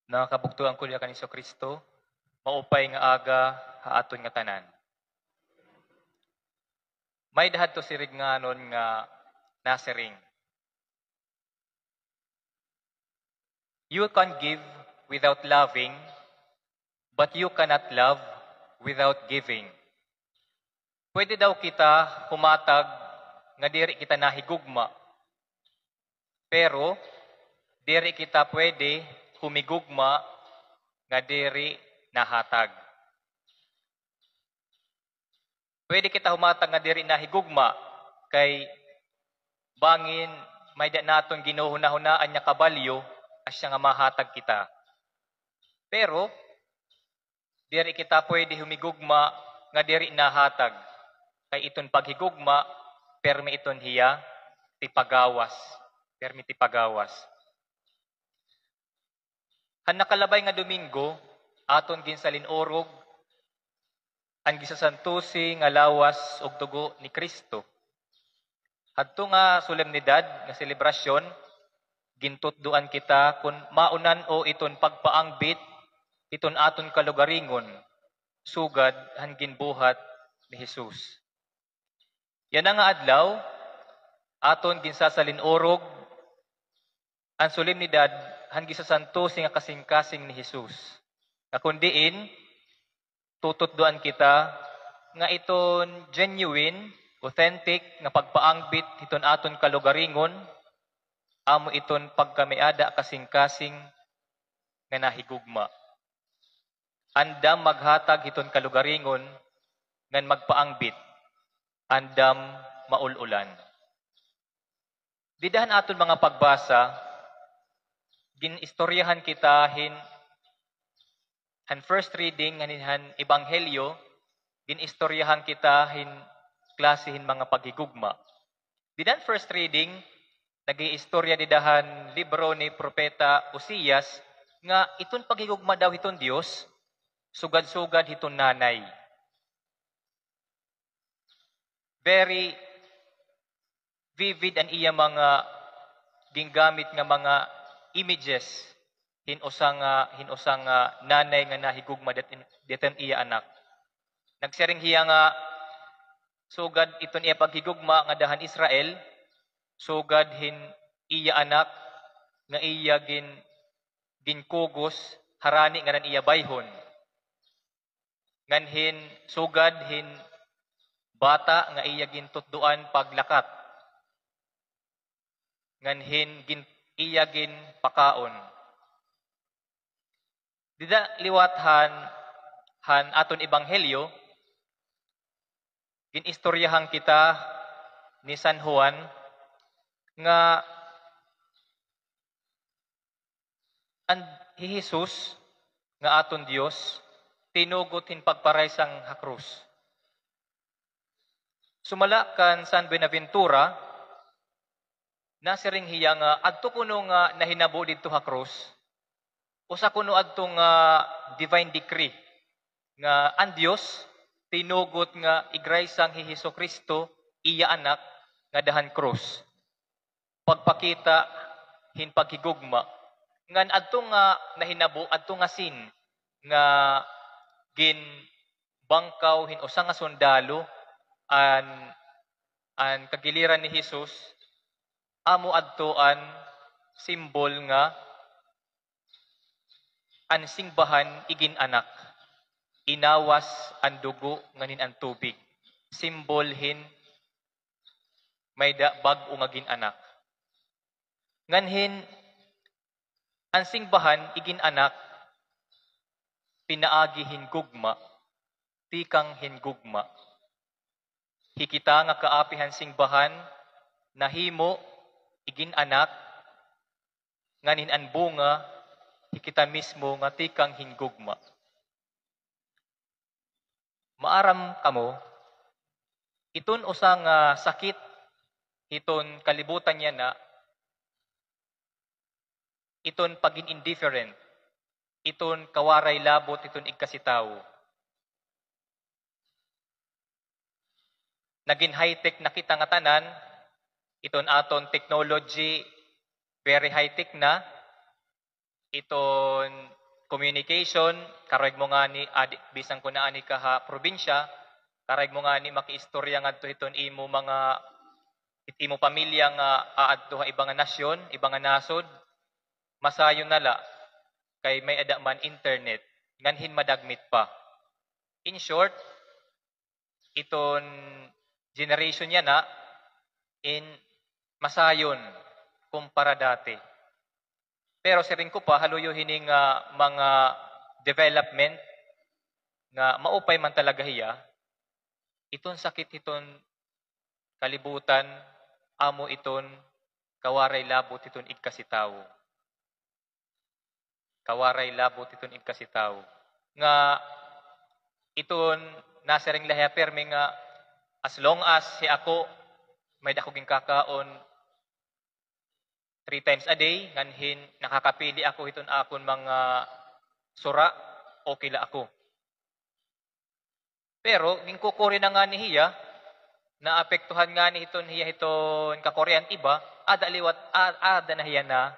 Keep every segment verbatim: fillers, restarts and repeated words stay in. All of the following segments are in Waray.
Mga kabugtoan ko diha kan Jesucristo, maupay nga aga ha aton ngatanan. May-ada hadto siring nga nasiring, "You can give without loving, but you cannot love without giving." Pwede daw kita humatag nga diri kita nahigugma. Pero diri kita pwede humigugma nga diri nahatag. Pwede kita humatag nga diri nahigugma, kay bangin may-ada naton ginhuhunahunaan nga kabalyo asya nga mahatag kita. Pero diri kita pwede humigugma nga diri nahatag, kay iton paghigugma, pirmi iton hiya tipagawas, pirmi tipagawas. Han nakalabay nga Domingo, aton ginsalin-urog an gisasantusi nga lawas ug dugo ni Cristo. Hadto nga solemnidad nga selebrasyon, gintutdoan kita kon maunan o iton pagpaangbit iton aton kalugaringon, sugad han ginbuhat ni Jesus. Yana nga adlaw, aton ginsasalin-urog an solemnidad han gisasantusi nga kasingkasing ni Jesus, nga kon diin tututdoan kita nga iton genuine, authentic nga pagpaangbit hiton aton kalugaringon, amo iton pagkamay-ada kasingkasing nga nahigugma. Andam maghatag hiton kalugaringon ngan magpaangbit, andam maul-ulan. Dida han aton mga pagbasa, gin-istoryahan kita hin, han first reading, han, han Ebanghelyo, gin-istoryahan kita hin klase hin mga paghigugma. Dida han first reading, nag-iistorya dida han libro ni Propeta Oseas nga iton paghigugma daw hiton Dios, sugad-sugad hiton nanay. Very vivid an iya mga gingamit nga mga images hin usa nga, hin usa nga nanay nga nahigugma dat-, dida han iya anak. Nagsiring hiya nga sugad iton iya paghigugma ngada han Israel, sugad hin iya anak nga iya gin-, ginkugos harani ngaran iya bayhon. Ngan hin sugad hin bata nga iya gintutdoan paglakat. Ngan hin gin-, iya ginpakaon. Dida liwat han, han aton ebanghelyo, gin-istoryahan kita ni San Juan nga an, hi Jesus nga aton Dios, tinugot hin pagparaysang ha krus. Sumala kan San Buenaventura, nasiring hiya nga adto kuno nga nahinabo didto ha krus, usa kuno adto nga divine decree nga an Dios tinugot nga igraysang hi Jesucristo, iya Anak, ngada han krus. Pagpakita hin paghigugma. Ngan adto nga nahinabo, adto nga scene nga ginbangkaw hin usa nga sundalo an, an kagiliran ni Jesus, amo adto an simbol nga an singbahan igin-anak, inawas an dugo ngan hin an tubig, simbol hin may-ada bag-o nga gin-anak. Ngan hin, an singbahan igin-anak, pinaagi hin gugma, tikang hin gugma. Hi kita nga kaapi han singbahan, nahimo igin-anak, ngan hin an bunga, hi kita mismo nga tikang hin gugma. Maaram kamo, iton usa nga sakit hiton kalibutan yana, iton pagin-indifferent, iton kawaray labot hiton igkasitawo. Nagin high-tech na kita ngatanan, iton aton technology, very high-tech na. iton communication, karuyag mo ngani, adi, bisan kon naa ngani ka ha probinsya, karuyag mo ngani makiistorya ngadto hiton imo mga, hit imo pamilya nga aadto ha iba nga nasyon, iba nga nasod, masayon na la, kay may-ada man internet, nganhin madagmit pa. In short, iton generation yana in masayon kumpara dati. Pero siring ko pa, ha luyo hini nga mga development nga maupay man talaga hiya, iton sakit hiton kalibutan, amo iton kawaray labot hiton igkasitawo. Kawaray labot hiton igkasitawo. Nga iton nasiring la hiya pirmi nga, as long as hi ako, may-ada ako ginkakaon three times a day, nganhin nakakapili ako hiton akon mga sura, okay la ako. Pero ginkukuri na ngani hiya, naapektuhan ngani hiton hiya hiton kakurian iba, ada liwat, a-, ada na hiya na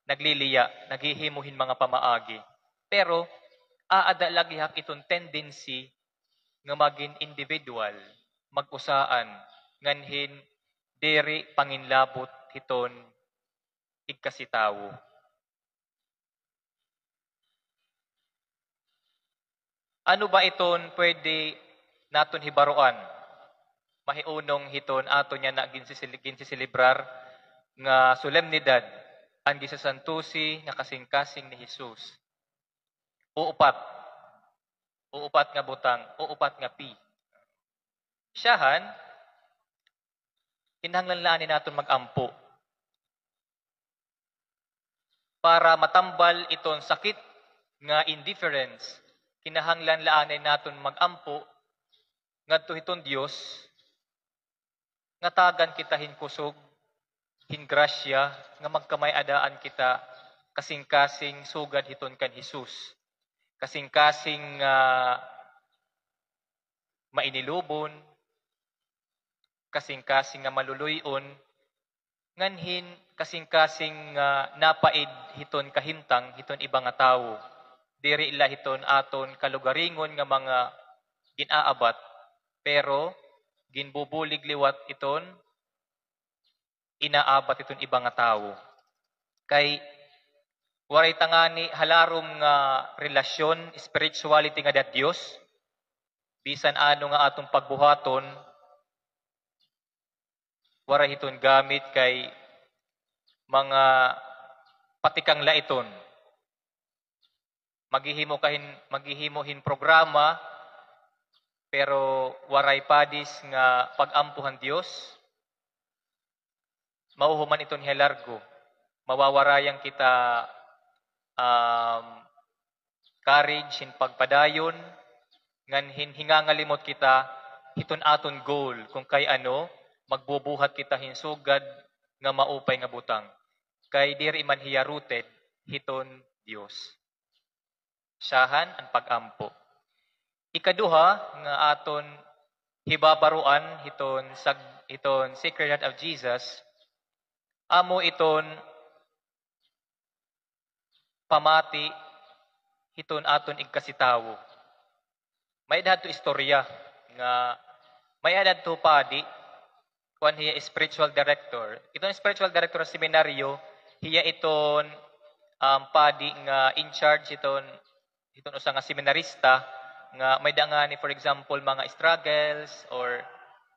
nagliliya, naghihimo hin mga pamaagi. Pero aada la gihap iton tendency nga magin individual, mag-usaan, nganhin diri panginlabot hiton igkasitawo. Ano ba iton pwede naton hibaroan? Mahiunong hiton aton yana ginsisele-, ginseselebrar nga solemnidad, an ginsasantusi nga kasingkasing ni Jesus. Uupat. Uupat nga butang, uupat nga P. Siyahan, kinahanglan la anay naton mag-ampo. Para matambal iton sakit nga indifference, kinahanglan la anay naton mag-ampo ngadto hiton Dios, nga tagan kita hin kusog, hin grasya, nga magkamay-adaan kita kasingkasing sugad hiton kan Jesus. Kasingkasing nga mainilubon, kasingkasing nga maluluy-on, nganhin kasingkasing nga napaid hiton kahimtang hiton iba nga tawo. Diri la hiton aton kalugaringon nga mga gin-aabat, pero ginbubulig liwat iton inaabat hiton iba nga tawo. Kay waray ta ngani halarom nga relasyon, spirituality ngada ha Dios, bisan ano nga aton pagbuhaton, waray hiton gamit kay mga patikang la iton. Maghihimo ka hin, maghihimo hin programa, pero waray padis nga pag-ampo han Dios, mauhuman iton hiya largo. Mawawarayan kita, um, courage hin pagpadayon, nganhin hingangalimot kita hiton aton goal, kon kay ano, magbubuhat kita hin sugad nga maupay nga butang. Kay diri man hiya rooted hiton Dios. Siyahan an pag-ampo. Ikaduha nga aton hibabaroan hiton sag-, hiton Sacred Heart of Jesus, amo iton pamati hiton aton igkasitawo. May-ada hadto istorya nga may-ada hadto padi, kuan hiya spiritual director. Iton spiritual director sa seminaryo, hiya iton, um, padi nga in charge iton, iton usa nga seminarista nga may-ada ngani, for example, mga struggles or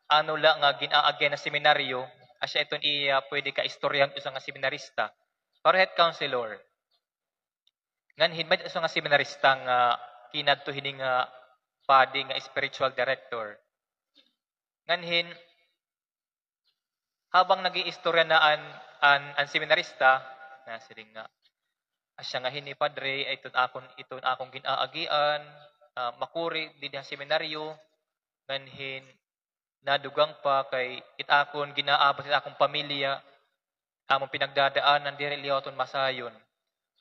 ano la nga gin-aagyan ha seminaryo, asya iton iya pwede kaistoryahan usa nga seminarista. Pareho hit counselor. Nganhin may-ada usa nga seminarista nga kinadto hini nga padi nga spiritual director. Nganhin, habang nag-iistorya na an, an, an seminarista, nasiring nga, "Asya nga hini, Padre, ay iton akon, iton akon gin-aagian, ah, makuri didi ha seminaryo, nganhin nadugang pa kay it akon gin-aabat it akon pamilya, amon pinagdadaanan, diri liwat iton masayon."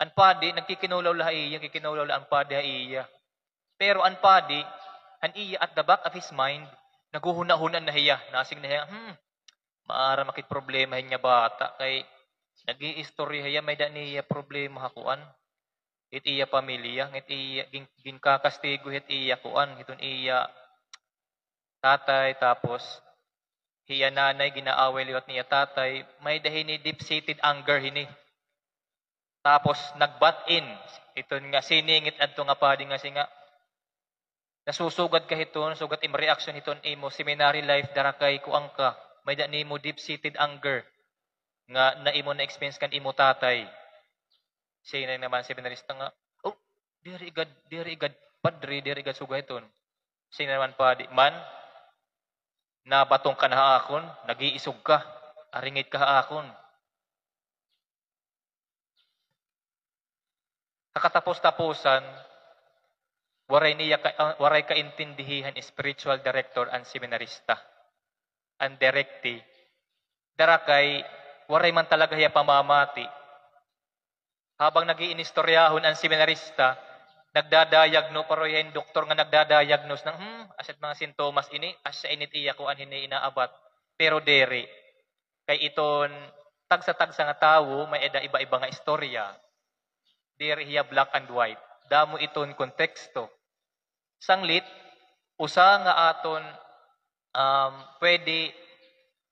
An padi, nagkikinulaw la ha iya, nagkikinulaw la an padi ha iya. Pero an padi, an iya at the back of his mind, naghuhunahuna na hiya, nasiring na hiya, "Hmm, maaram ak it problema hin nga bata, kay Nag-iistorya hiya, may-ada niya problema ha kuan. Hit iya pamilya, hit iya, gin-, ginkakastigo hit iya kuan, hiton iya tatay, tapos hiya nanay, ginaaway liwat niya tatay, may-ada hini deep-seated anger hini. Tapos nag-butt in, iton nga siningit adto nga padi nga siring nga, nasusugad ka hiton, sugad imo reaction hiton imo seminary life, dara kay kuan ka, may-ada nimo deep-seated anger nga na imo na-experience kan imo tatay. Siring naman seminarista nga, "Oh, diri gad, diri gad, padre, diri gad sugad hiton." Siring naman padi, "Man, nabatong ka na ha akon, nag-iisog ka, aringid ka ha akon." Kakatapos-tapusan, waray niya ka-, ah, waray kaintindihi han spiritual director an seminarista, an directee. Dara kay waray man talaga hiya pamamati. Habang nag-iinistoryahon an seminarista, nagdadayagno, pareho hin doktor nga nagdadayagnos nga, "Hmm, asya it mga sintomas ini, asya ini it iya kuan hini inaabat." Pero diri. Kay iton tagsa-tagsa nga tawo, may-ada iba-iba nga istorya. Diri hiya black and white. Damo iton konteksto. Sanglit, usa nga aton, um, pwede,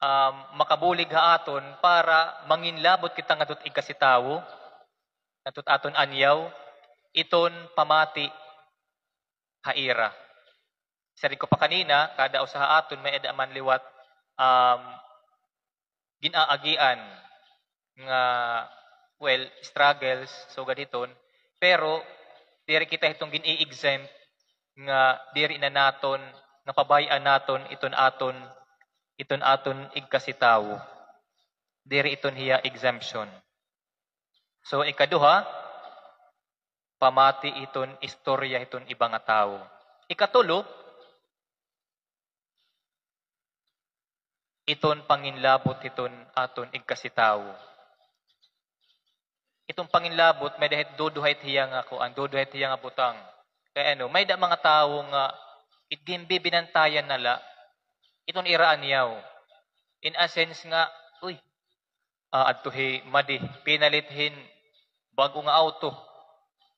um, makabulig ha aton para manginlabot kita ngadto it igkasi tawo, ngadto it aton anyaw, iton pamati ha ira. Siring ko pa kanina, kada usa ha aton may-ada man liwat, um, gin-aagian nga, well, struggles, sugad hiton. Pero diri kita hiton gin-i-exempt nga diri na naton, nga pabay-an naton iton aton, iton aton igkasi tawo. Diri iton hiya exemption. So, ikaduha, pamati iton istorya hiton iba nga tawo. Ikatulo, iton panginlabot hiton aton igkasi tawo. Iton panginlabot, may-ada hit duduha it hiya nga kuan, duduha it hiya nga butang. Kay ano, may-ada mga tawo nga it ginbibinantayan na la iton ira anyaw. In a sense nga, "Uy, ah, adto hi Madi, pinalit hin bag-o nga awto.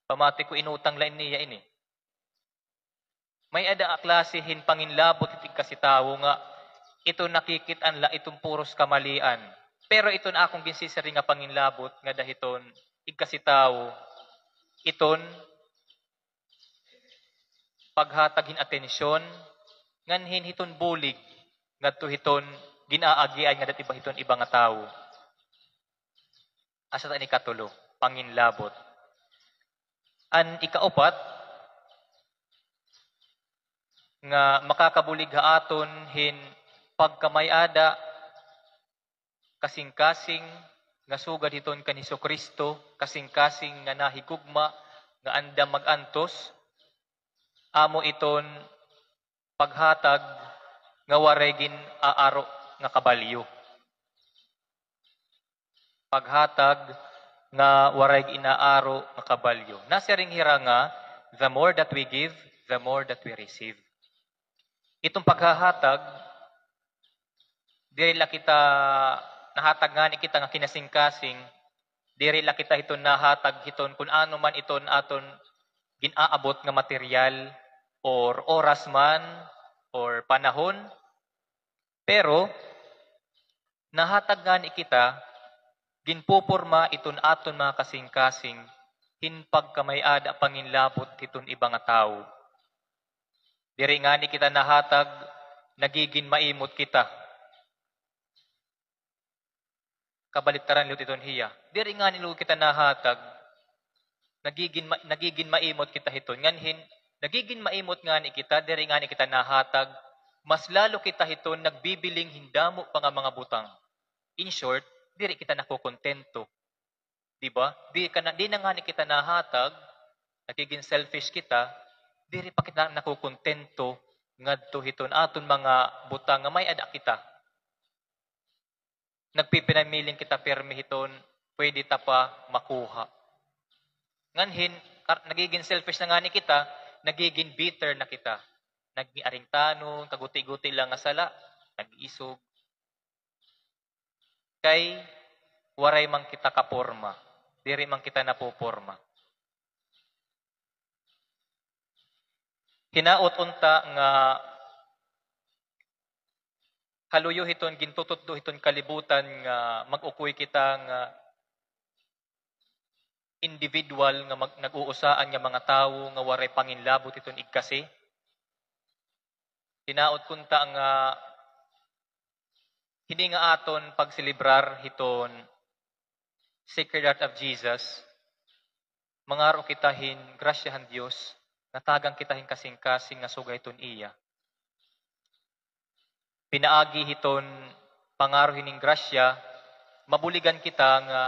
Pamati ko inutang la niya ini." May-ada klase hin panginlabot hit igkasi tawo nga iton nakikit-an la iton puros kamalian. Pero iton akon ginsisiring nga panginlabot ngada hiton igkasi tawo, iton paghatag hin atensyon nganhin hiton bulig ngadto hiton gin-aagian ngada hiton iba nga tawo. Asya ta an ikatulo, panginlabot. An ikaupat nga makakabulig ha aton hin pagkamay-ada, kasingkasing nga sugad hiton kan Jesu-Cristo, kasingkasing nga nahigugma nga andam mag-antos, amo iton paghatag nga waray gin-aaro nga kabalyo. Paghatag nga waray gin-aaro nga kabalyo. Nasiring hira nga, "The more that we give, the more that we receive." Iton paghahatag, diri la kita nahatag ngani kita nga kinasingkasing, diri la kita hiton nahatag hiton kun ano man iton aton gin-aabot nga material or oras man or panahon, pero nahatag ngani kita, ginpoporma iton aton mga kasingkasing hin pagkamay-ada panginlabot hiton iba nga tawo. Diri ngani kita nahatag, nagigin maimot kita. Kabaliktaran liwat iton hiya. Diri ngani liwat kita nahatag, nagigin ma-, nagigin maimot kita hiton. Nganhin, nagigin maimot ngani kita, diri ngani kita nahatag, mas lalo kita hiton nagbibiling hin damo pa nga mga butang. In short, diri kita nakokontento. Di ba? Di ka na, di na ngani kita nahatag, nagigin selfish kita, diri pa kita nakokontento ngadto hiton aton mga butang nga may-ada kita. Nagpipinamiling kita pirmi hiton pwede ta pa makuha. Nganhin, kar-, nagigin selfish na ngani kita, nagigin bitter na kita. Naging aringtanon, kaguti-guti lang nga sala, nag-isog. Kay waray man kita kaporma, diri man kita napoporma. Hinaot unta nga haluyo hiton gintututdo hiton kalibutan nga mag-ukoy kita nga individual nga mag-, nag-uusaan nga mga tawo nga waray panginlabot hiton igkasi. Hinaot kunta nga hini nga aton pagselebrar hiton Sacred Heart of Jesus, mangaro kita hin grasya han Dios, nga tagan kita hin kasingkasing nga sugad hiton iya. Pinaagi hiton pangaro hining grasya, mabuligan kita nga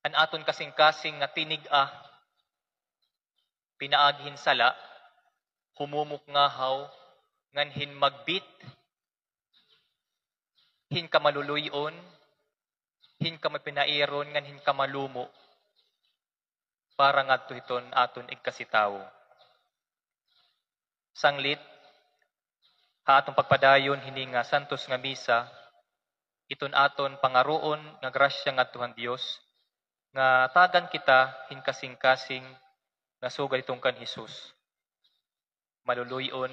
an aton kasingkasing nga tinig-a, pinaagi hin sala, humumok ngahaw, ngan hin magbit, hin kamaluluy-on, hin kamapinairon, ngan hin kamalumo, para ngadto hiton aton igkasitawo. Sanglit, ha aton pagpadayon hini nga santos nga misa, iton aton pangaroon nga grasya ngadto han Dios, nga tagan kita hin kasingkasing nga sugad hiton kan Jesus, maluluy-on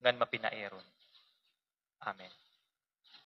ngan mapinairon. Amen.